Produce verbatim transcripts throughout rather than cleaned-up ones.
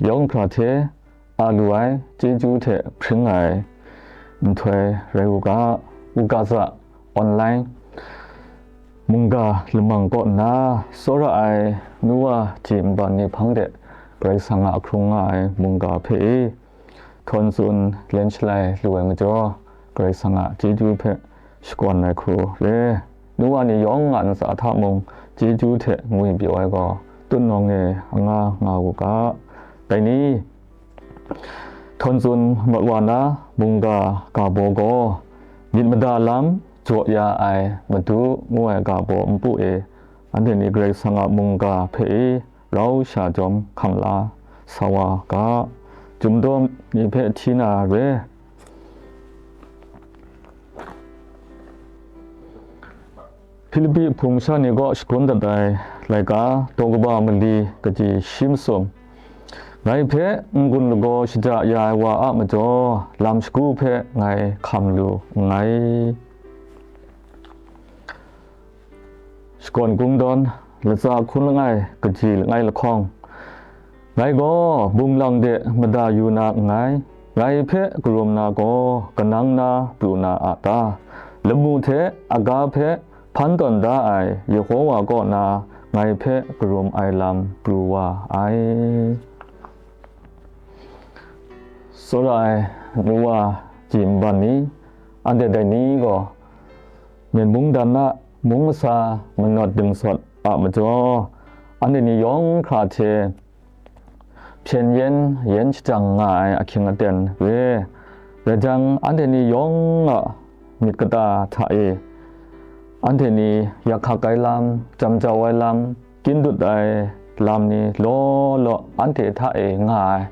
yawng hkra hte a lu ai chyeju hte hpring ai nhtoi rai u ga, u ga za, online mungga lamang kaw nna tsawra ai nu wa hte nban ni hpang de Karai Kasang a hkrung nga ai mungga hpe e htawn tsun len shalai lu ai majaw, Karai Kasang a chyeju hpe shakawn ai hku re. Nu wa ni yawng a ntsa hta mung chyeju hte ngwi pyaw ai gaw, tutnawng e anga nga u ga. Dai ni, htawn tsun mat wa na mungga ga baw gaw, myit mada lam jaw ya ai Madu ngu ai ga baw npu e, anhte ni Karai Kasang a mungga hpe e rau sha jawm hkam la sa wa ga, Chyum daw ni hpe hti na re. Hpilipi hpung sha ni kaw shagun dat ai laika daw kaba mali kaji shi masum. Ngai hpe n-gun lagaw shaja ya ai wa a majaw, lam shagu hpe ngai hkam lu nngai. Shakawn Kungdawn, latsa hkun langai, kaji langai lahkawng. Ngai gaw bunglang de mada yu na nngai. Ngai hpe karum na gaw kanang na pru na a ta? Lamu hte aga hpe hpan tawn da ai Yehowa kaw na ngai hpe karum ai lam pru wa ai. Tsawra ai nu wa ji nban ni, anhte dai ni gaw, myen mungdan a mung masa manawt dingsawt a majaw, anhte ni yawng hkra hte hpyen yen yen shajang nga ai ahkying aten re. Rai jang, anhte ni yawng a myit kata hta e, anhte ni yak hkak ai lam, jam jau ai lam, kyin dut ai lam ni law law anhte hta e nga ai.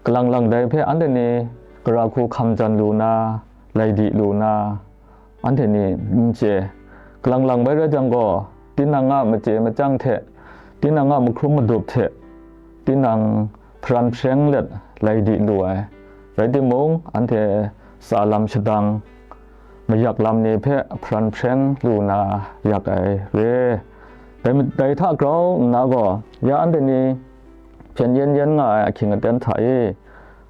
Kalang lang dai hpe anhte ni gara hku hkam jan lu na, lai di lu na, anhte ni n chye. Kalang lang bai rai jang gaw, tinang a machye machyang hte, tinang a mahkrum madup hte, tinang hparan hpreng let lai di lu ai. Rai timung, anhte tsa lam shadang, mayak lam ni hpe hparan hpreng lu na yak ai re. Dai, dai hta grau nna gaw, ya anhte ni hpyen yen yen nga ai ahkying aten hta e,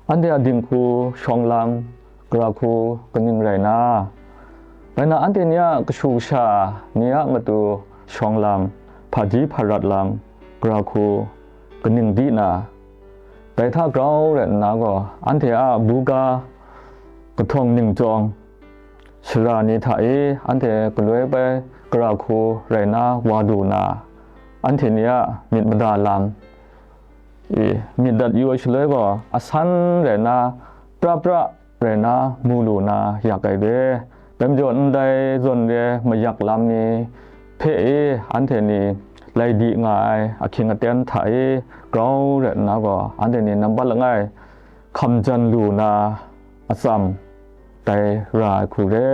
anhte a dinghku shawng lam, gara hku kaning rai na, rai na, anhte ni a kashu kasha ni a matu shawng lam, hpaji hparat lam, gara hku kaning di na, dai hta grau rai nna gaw, anhte a buga kahtawng ningchyawng, sara ni hta e anhte galoi bai gara hku rai na wa lu na, anhte ni a myit mada lam, e, myit dat yu ai shaloi gaw, asan rai na, pra pra rai na mu lu na yak ai re. Dai majaw, ndai zawn re mayak lam ni hpe e anhte ni lai di nga ai ahkying aten hta e grau rai nna gaw, anhte ni nambat langai hkam jan lu na atsam dai ra ai hku re.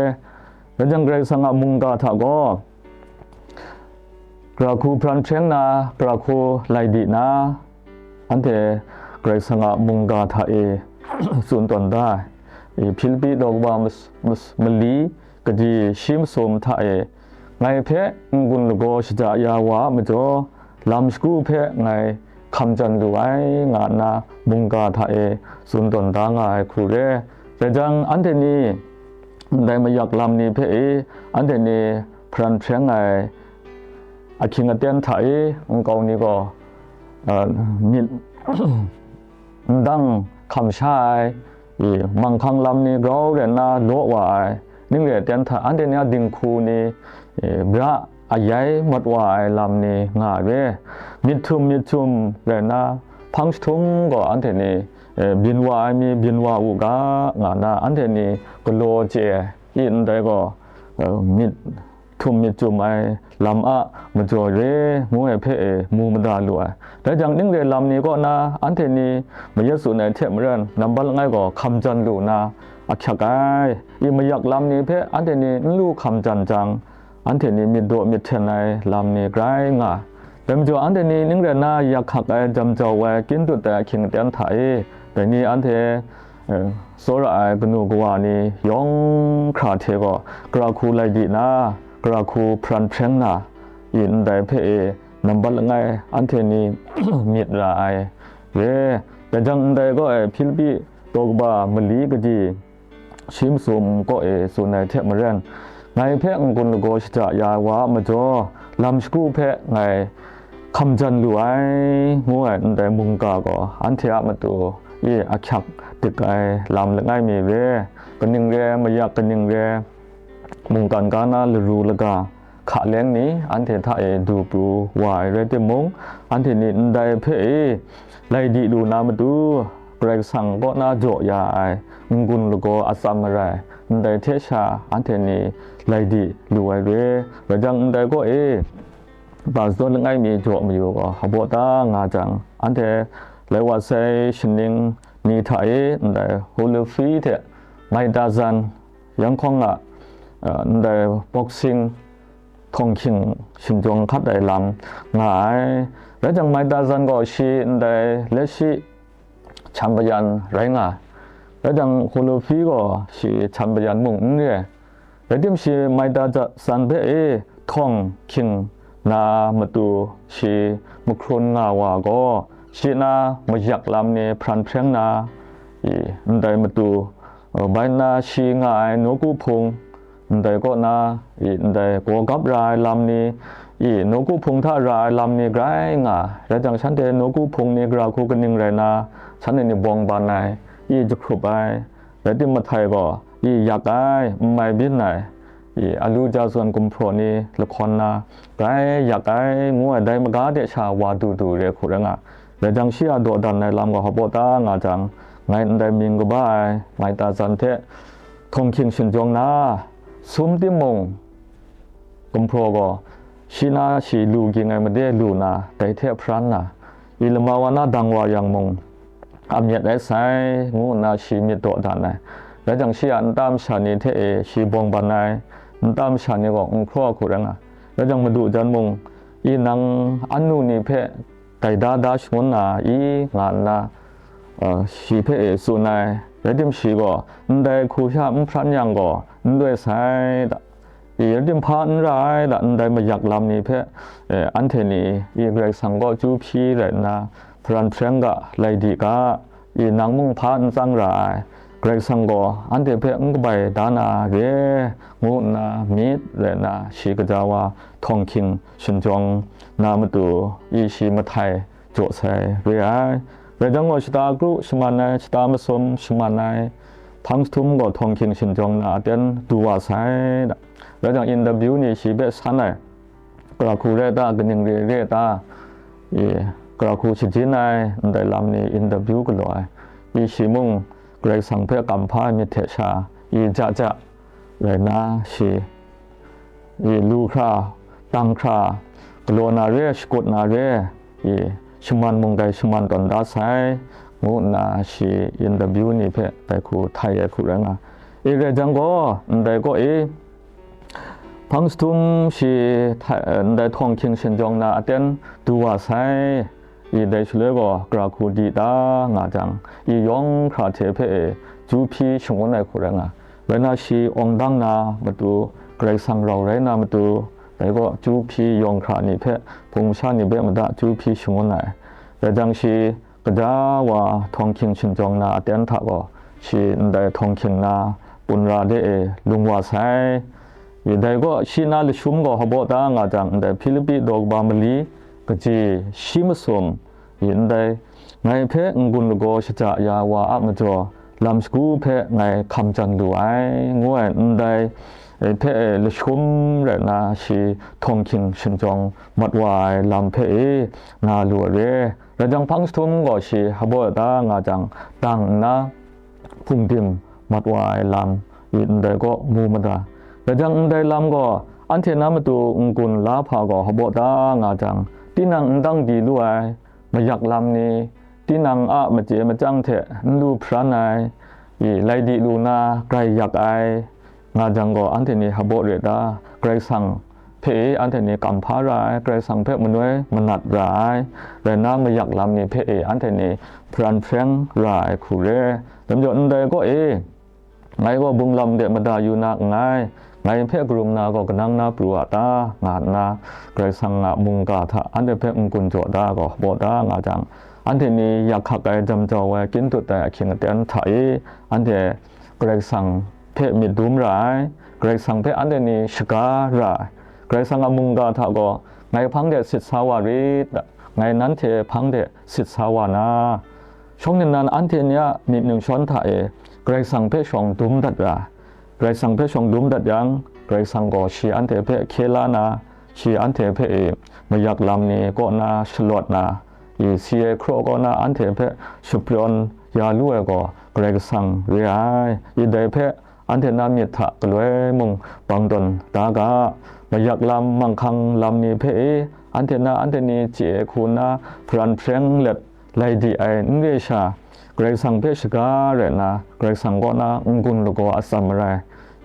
Rai jang, Karai Kasang a mungga hta gaw, gara hku hparan hpreng na, gara hku lai di na, anhte Karai Kasang a mungga hta e tsun tawn da ai. I Hpilipi daw kaba mas-, mas-, mali kaji shi masum hta e, ngai hpe n-gun lagaw shaja ya wa a majaw, lam shagu hpe ngai hkam jan lu ai, nga nna mungga hta e tsun tawn da nga ai hku re. Rai jang, anhte ni ndai mayak lam ni hpe e, anhte ni hparan hpreng ai ahkying aten hta e, nkau ni gaw, a, myit ndang hkam sha ai, i, manghkang lam ni grau rai nna law wa ai, ning re aten hta anhte ni a dinghku ni, i, bra ayai mat wa ai lam ni nga ai re. Myit htum myit htum rai nna, hpang jahtum gaw anhte ni, e, byin wa ai mi byin wa u ga, nga nna, anhte ni galaw chye ai, i, ndai gaw, e, myit htum myit chyum ai lam a majaw re, ngu ai hpe e mu mada lu ai. Rai jang, ning re lam ni kaw na, anhte ni mayat tsun ai hte maren, nambat langai gaw hkam jan lu na ahkyak ai. I mayak lam ni hpe anhte ni n lu hkam jan jang, anhte ni myit daw myit hten ai lam ni grai nga ai. Dai majaw, anhte ni ning rai nna yak hkak ai, jam jau ai, kyin dut ai ahkying aten hta e, dai ni anhte, e, tsawra ai kanu kawa ni yawng hkra hte gaw, gara hku lai di na, gara hku hparan hpreng na, i, ndai hpe e nambat langai anhte ni myit ra ai re. Rai jang ndai kaw e Hpilipi daw kaba mali kaji shi masum kaw e tsun ai hte maren, ngai hpe n-gun lagaw shaja ya ai wa a majaw, lam shagu hpe ngai hkam jan lu ai, ngu ai ndai mungga gaw anhte a matu e ahkyak dik ai lam langai mi re, kaning re, mayak kaning re, mungkan ga na laru laga, hka leng ni anhte hta e du pru wa ai rai timung, anhte ni ndai hpe e lai di lu na matu, Karai Kasang kaw na jaw ya ai n-gun lagaw atsam marai, ndai hte sha anhte ni lai di lu ai re. Rai jang ndai kaw e ba zawn langai mi jaw mayu gaw hpaw ta nga jang, anhte lai wa sai shaning ni hta e ndai Hulufi hte Maitazan, Yanghkawng a, uh, ndai boxing, htawng hkying shingjawng hkat ai lam nga ai. Rai jang Maitazan gaw shi ndai letshi champion rai nga ai. Rai jang Hulufi gaw shi champion mung n re ai. Rai tim shi Maitazan hpe e htawng hkying na matu shi mahkrun nga wa gaw, shi na mayak lam ni hparan hpreng na, i, ndai matu, uh, bai nna shi nga ai nawku hpung, ndai kaw na, i, ndai gaw gap ra ai lam ni, i, nawku hpung hta ra ai lam ni grai nga, rai jang shanhte nawku hpung ni gara hku kaning rai na, shanhte ni bawng ban ai, i, jahkrup ai, rai tim mahtai gaw, i, yak ai, n mai byin ai, i, alu ja zawn gumhpraw ni lahkawn na, grai yak ai, ngu ai, dai maga de sha wa du du re hku rai nga, rai jang shi a dawdan ai lam gaw hpaw ta nga jang, ngai ndai mying kaba ai Maitazan hte htawng hkying shingjawng na, sum timung gumhpraw gaw, shi na shi lu ging ai made lu na, dai hte hparan na, i lama wa na dang wa yang mung, a myit ai sai, ngu nna shi myit dawdan ai. Rai jang shi a nta masha ni hte e shi bawng ban ai, nta masha ni gaw n hkraw hku rai nga. Rai jang madu jan mung, i nang anu ni hpe gaida da shangun na i, nga nna, uh, shi hpe e tsun ai. Rai tim shi gaw, ndai hku sha n hparan yang gaw, n loi sai da. I rai tim hpa n ra ai da, ndai mayak lam ni hpe, eh, anhte ni i Karai Kasang kaw chyu hpyi rai nna, hparan hpreng ga, lai di ga, i nang mung hpa n tsang ra ai, Karai Kasang gaw anhte hpe n kabai da na re, ngu nna myit rai nna, shi kaja wa htawng hkying shinjawng na matu, i shi mahtai jaw sai re ai. Rai jang gaw, shata kru shaman ai, shata masum shaman ai, hpang jahtum gaw htawng hkying shinjawng na aten du wa sai da. Rai jang, interview ni shi hpe san ai, gara hku re ta, kaning re re ta, i, gara hku shajin ai, ndai lam ni interview galaw ai, i, shi mung Karai Kasang hpe kamhpa ai myit hte sha, i, ja ja rai nna, shi i lu hkra, tang hkra, galaw na re, shakut na re, i shaman mung dai shaman tawn da sai, ngu nna shi interview ni hpe dai hku htai ai hku rai nga. I rai jang gaw, ndai kaw e, hpang jahtum shi htai, ndai htawng hkying shinjawng na aten du wa sai, i dai shaloi gaw, gara hku di ta nga jang, i yawng hkra hte hpe e, chyu hpyi shangun ai hku rai nga. Rai nna shi awng dang na matu, Karai Kasang rau rai na matu, dai gaw chyu hpyi yawng hkra ni hpe, hpung masha ni hpe mada chyu hpyi shangun ai. Rai jang shi, kaja wa htawng hkying shinjawng na aten hta gaw, shi ndai htawng hkying na punra de e lung wa sai. I dai gaw, shi na lashum gaw hpaw ta nga jang, ndai Hpilipi daw kaba mali kaji shi masum, i ndai, ngai hpe n-gun lagaw shaja ya wa a majaw, lam shagu hpe ngai hkam jan lu ai, ngu ai ndai hpe lashum rai nna, shi htawng hkying shinjawng mat wa ai lam hpe e nga lu ai re. Rai jang, hpang jahtum gaw shi hpaw ta nga jang, dang nna, hpung dim mat wa ai lam i ndai kaw mu mada. Rai jang, ndai lam gaw anhte na matu n-gun la hpa gaw hpaw ta nga jang, tinang n dang di lu ai, mayak lam ni, tinang a machye machyang hte n lu hparan ai, i lai di lu na grai yak ai, nga jang gaw, anhte ni hpaw re ta, Karai Kasang hpe anhte ni kamhpa ra ai, Karai Kasang hpe manoi manat ra ai, rai nna mayak lam ni hpe e anhte ni hparan hpreng ra ai hku re. Dai majaw, ndai kaw e, ngai gaw bunglam de mada yu na nngai, ngai hpe karum na gaw kanang na pru a ta, nga nna Karai Kasang a mungga hta anhte hpe n-gun jaw da gaw hpaw ta nga jang, anhte ni yak hkak ai, jam jau ai, kyin dut ai ahkying aten hta e, anhte Karai Kasang hpe myit dum ra ai, Karai Kasang hpe anhte ni shaga ra ai, Karai Kasang a mungga hta gaw ngai hpang de sit sa wa rit, ngai nanhte hpang de sit sa wa na, shawng nnan anhte ni a myit ningshawn hta e Karai Kasang hpe shawng dum dat ra ai. Karai Kasang hpe shawng dum dat yang, Karai Kasang gaw shi anhte hpe hkye la na, shi anhte hpe e mayak lam ni kaw na shalawt na, i si ai hkraw kaw na anhte hpe shaprawn ya lu ai gaw Karai Kasang re ai. I dai hpe anhte na myit hta galoi mung bang tawn da ga, mayak lam, manghkang lam ni hpe e anhte na anhte ni chye ai hku nna hparan hpreng let lai di ai n re sha, Karai Kasang hpe shaga rai nna, Karai Kasang kaw na n-gun lagaw atsam marai,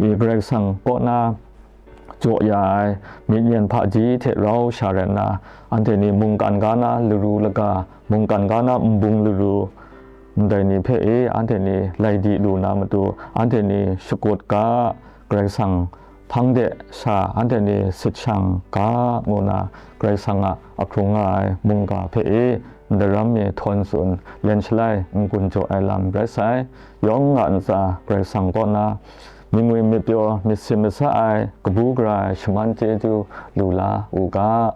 i Karai Kasang kaw na jaw ya ai myit myen hpaji hte rau sha rai nna, anhte ni mungkan ga na laru laga, mungkan ga na nbung laru, ndai ni hpe e anhte ni lai di lu na matu, anhte ni shakut ga, Karai Kasang hpang de sha anhte ni sit shang ga ngu na, Karai Kasang a ahkrung nga ai mungga hpe e ndaram mi htawn tsun len shalai n-gun jaw ai lam rai sai. Yawng nga ntsa Karai Kasang kaw na myingwi myit pyaw, myit sin masa ai, kabu gara ai shaman chyeju lu la u ga.